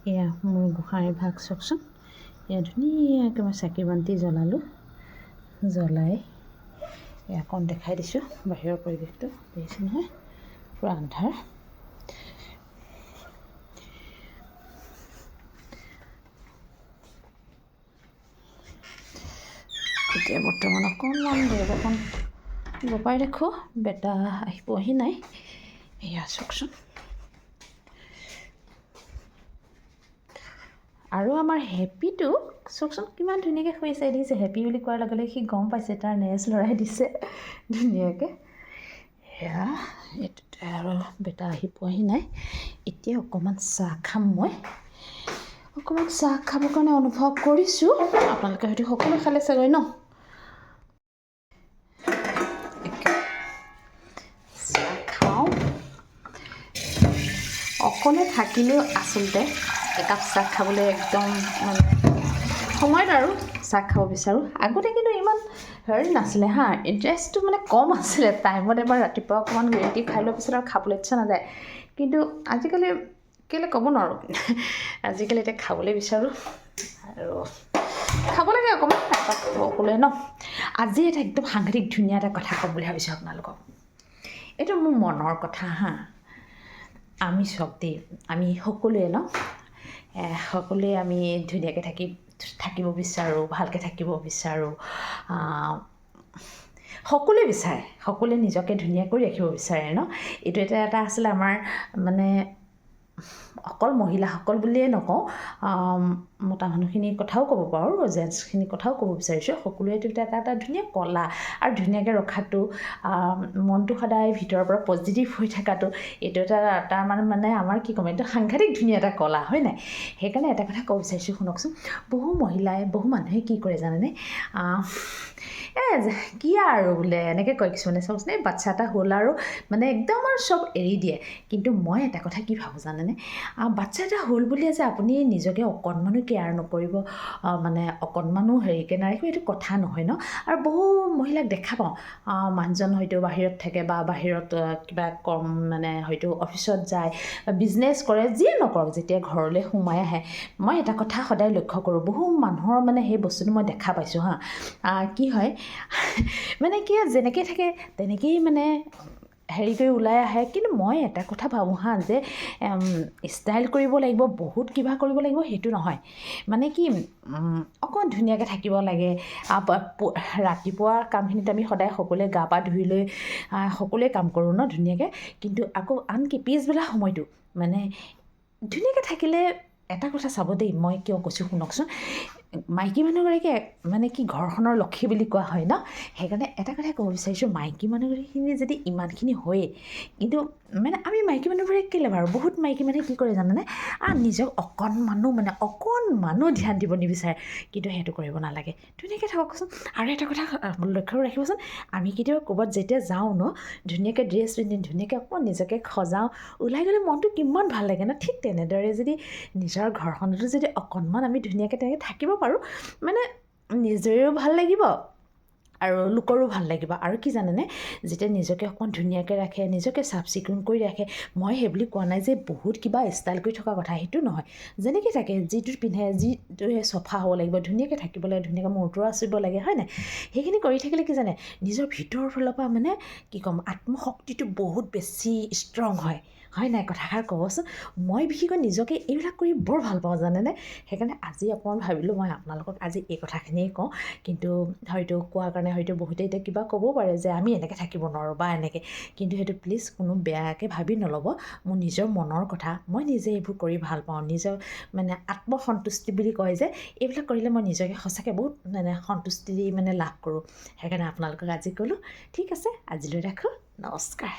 এয়া মোৰ গোঁসাই ভাগ চাওকচোন। এয়া ধুনীয়াকৈ মই চাকি বন্তি জ্বলালোঁ, জ্বলাই এয়া অকণ দেখাই দিছোঁ বাহিৰৰ পৰিৱেশটো। দেখিছে নহয়, পূৰা আন্ধাৰ। এতিয়া বৰ্তমান অকণমান দৰ্জাখন জপাই ৰাখোঁ, বেটা আহি পোৱাহি নাই। এয়া চাওকচোন। আৰু আমাৰ হেপিটো চাওকচোন কিমান ধুনীয়াকৈ শুই আছে। দেখিছে, হেপী বুলি কোৱাৰ লগে লগে সি গম পাইছে, তাৰ নেজ লৰাই দিছে ধুনীয়াকৈ। সেয়া এইটোতে আৰু বেটা আহি পোৱাহি নাই। এতিয়া অকণমান চাহ খাম মই, অকণমান চাহ খাবৰ কাৰণে অনুভৱ কৰিছোঁ। আপোনালোকে হয়তো সকলোৱে খালে চাগৈ ন। চাহ খাওঁ। অকলে থাকিলেও আচলতে একাপ চাহ খাবলৈ একদম মানে সময়ত আৰু চাহ খাব বিচাৰোঁ। আগতে কিন্তু ইমান হেৰি নাছিলে হা, ইণ্টাৰেষ্টটো মানে কম আছিলে। টাইমত এবাৰ ৰাতিপুৱা অকণমান গ্ৰীণ টি খাই লোৱাৰ পিছত আৰু খাবলৈ ইচ্ছা নাযায়। কিন্তু আজিকালি কেলৈ ক'ব নোৱাৰোঁ, আজিকালি এতিয়া খাবলৈ বিচাৰোঁ আৰু খাব লাগে অকণমান এপাক সকলোৱে ন। আজি এটা একদম সাংঘাতিক ধুনীয়া এটা কথা ক'ম বুলি ভাবিছোঁ আপোনালোকক। এইটো মোৰ মনৰ কথা হা। আমি চব দেই, আমি সকলোৱে ন, সকলোৱে আমি ধুনীয়াকৈ থাকিব বিচাৰোঁ, ভালকৈ থাকিব বিচাৰোঁ। সকলোৱে বিচাৰে, সকলোৱে নিজকে ধুনীয়া কৰি ৰাখিব বিচাৰে ন। এইটো এটা এটা আছিলে আমাৰ মানে অকল মহিলাসকল বুলিয়ে নকওঁ, মতা মানুহখিনিৰ কথাও ক'ব পাৰোঁ, জেণ্টছখিনিৰ কথাও ক'ব বিচাৰিছোঁ। সকলোৱে এইটো এটা এটা ধুনীয়া কলা আৰু ধুনীয়াকৈ ৰখাটো, মনটো সদায় ভিতৰৰ পৰা পজিটিভ হৈ থকাটো, এইটো এটা তাৰ মানে মানে আমাৰ কি ক'ম, এইটো সাংঘাতিক ধুনীয়া এটা কলা হয় নাই। সেইকাৰণে এটা কথা ক'ব বিচাৰিছোঁ, শুনকচোন। বহু মহিলাই, বহু মানুহে কি কৰে জানেনে, কি আৰু বোলে এনেকৈ কয় কিছুমানে, চাওকচোন এই বাচ্ছা এটা হ'ল আৰু মানে একদম আৰু চব এৰি দিয়ে। কিন্তু মই এটা কথা কি ভাবোঁ জানেনে, বাচ্ছা এটা হ'ল বুলিয়ে যে আপুনি নিজকে অকণমানো কেয়াৰ নকৰিব, মানে অকণমানো হেৰিকৈ নাৰাখিব, এইটো কথা নহয় ন। আৰু বহু মহিলাক দেখা পাওঁ, মানুহজন হয়তো বাহিৰত থাকে বা বাহিৰত কিবা কম মানে হয়তো অফিচত যায় বা বিজনেছ কৰে, যিয়ে নকৰক, যেতিয়া ঘৰলৈ সোমাই আহে, মই এটা কথা সদায় লক্ষ্য কৰোঁ, বহু মানুহৰ মানে সেই বস্তুটো মই দেখা পাইছোঁ হা। কি হয় মানে কি যেনেকৈ থাকে তেনেকেই মানে হেৰি কৰি ওলাই আহে। কিন্তু মই এটা কথা ভাবোঁ হা, যে ষ্টাইল কৰিব লাগিব, বহুত কিবা কৰিব লাগিব, সেইটো নহয়। মানে কি অকণ ধুনীয়াকৈ থাকিব লাগে। ৰাতিপুৱা কামখিনিত আমি সদায় সকলোৱে গা পা ধুই লৈ সকলোৱে কাম কৰোঁ ন ধুনীয়াকৈ। কিন্তু আকৌ আনকি পিছবেলা সময়টো মানে ধুনীয়াকৈ থাকিলে এটা কথা চাব দেই, মই কিয় কৈছোঁ শুনকচোন। মাইকী মানুহগৰাকী মানে কি ঘৰখনৰ লক্ষী বুলি কোৱা হয় ন। সেইকাৰণে এটা কথাই ক'ব বিচাৰিছোঁ, মাইকী মানুহখিনি যদি ইমানখিনি হয়েই, কিন্তু মানে আমি মাইকী মানুহবোৰে কেলৈ বাৰু বহুত মাইকী মানুহে কি কৰে জানেনে, নিজক অকণমানো মানে অকণমানো ধ্যান দিব নিবিচাৰে। কিন্তু সেইটো কৰিব নালাগে, ধুনীয়াকৈ থাককচোন। আৰু এটা কথা লক্ষ্য ৰাখিবচোন, আমি কেতিয়াবা ক'ৰবাত যেতিয়া যাওঁ ন, ধুনীয়াকৈ ড্ৰেছ পিন্ধি ধুনীয়াকৈ অকণমান নিজকে সজাওঁ, ওলাই গ'লে মনটো কিমান ভাল লাগে ন। ঠিক তেনেদৰে যদি নিজৰ ঘৰখনতো যদি অকণমান আমি ধুনীয়াকৈ তেনেকৈ থাকিব পাৰোঁ, মানে নিজৰেও ভাল লাগিব আৰু লোকৰো ভাল লাগিব। আৰু কি জানেনে, যেতিয়া নিজকে অকণমান ধুনীয়াকৈ ৰাখে, নিজকে চাফ চিকুণ কৰি ৰাখে, মই সেইবুলি কোৱা নাই যে বহুত কিবা ষ্টাইল কৰি থকা কথা, সেইটো নহয়। যেনেকৈ থাকে, যিটো পিন্ধে, যিটো চফা হ'ব লাগিব, ধুনীয়াকৈ থাকিব লাগে, ধুনীয়াকৈ মূৰটো আঁচুৰিব লাগে, হয় নাই। সেইখিনি কৰি থাকিলে কি জানে, নিজৰ ভিতৰৰ ফালৰ পৰা মানে কি ক'ম, আত্মশক্তিটো বহুত বেছি ষ্ট্ৰং হয়, হয় নাই কথাষাৰ ক'বচোন। মই বিশেষকৈ নিজকে এইবিলাক কৰি বৰ ভাল পাওঁ জানেনে। সেইকাৰণে আজি অকণমান ভাবিলোঁ মই আপোনালোকক আজি এই কথাখিনিয়ে কওঁ। কিন্তু হয়তো কোৱাৰ কাৰণে হয়তো বহুতে এতিয়া কিবা ক'বও পাৰে যে আমি এনেকৈ থাকিব নোৱাৰোঁ বা এনেকৈ, কিন্তু সেইটো প্লিজ কোনো বেয়াকৈ ভাবি নল'ব। মোৰ নিজৰ মনৰ কথা, মই নিজে এইবোৰ কৰি ভাল পাওঁ। নিজৰ মানে আত্মসন্তুষ্টি বুলি কয় যে, এইবিলাক কৰিলে মই নিজকে সঁচাকৈ বহুত মানে সন্তুষ্টি মানে লাভ কৰোঁ। সেইকাৰণে আপোনালোকক আজি ক'লোঁ। ঠিক আছে, আজিলৈ ৰাখোঁ, নমস্কাৰ।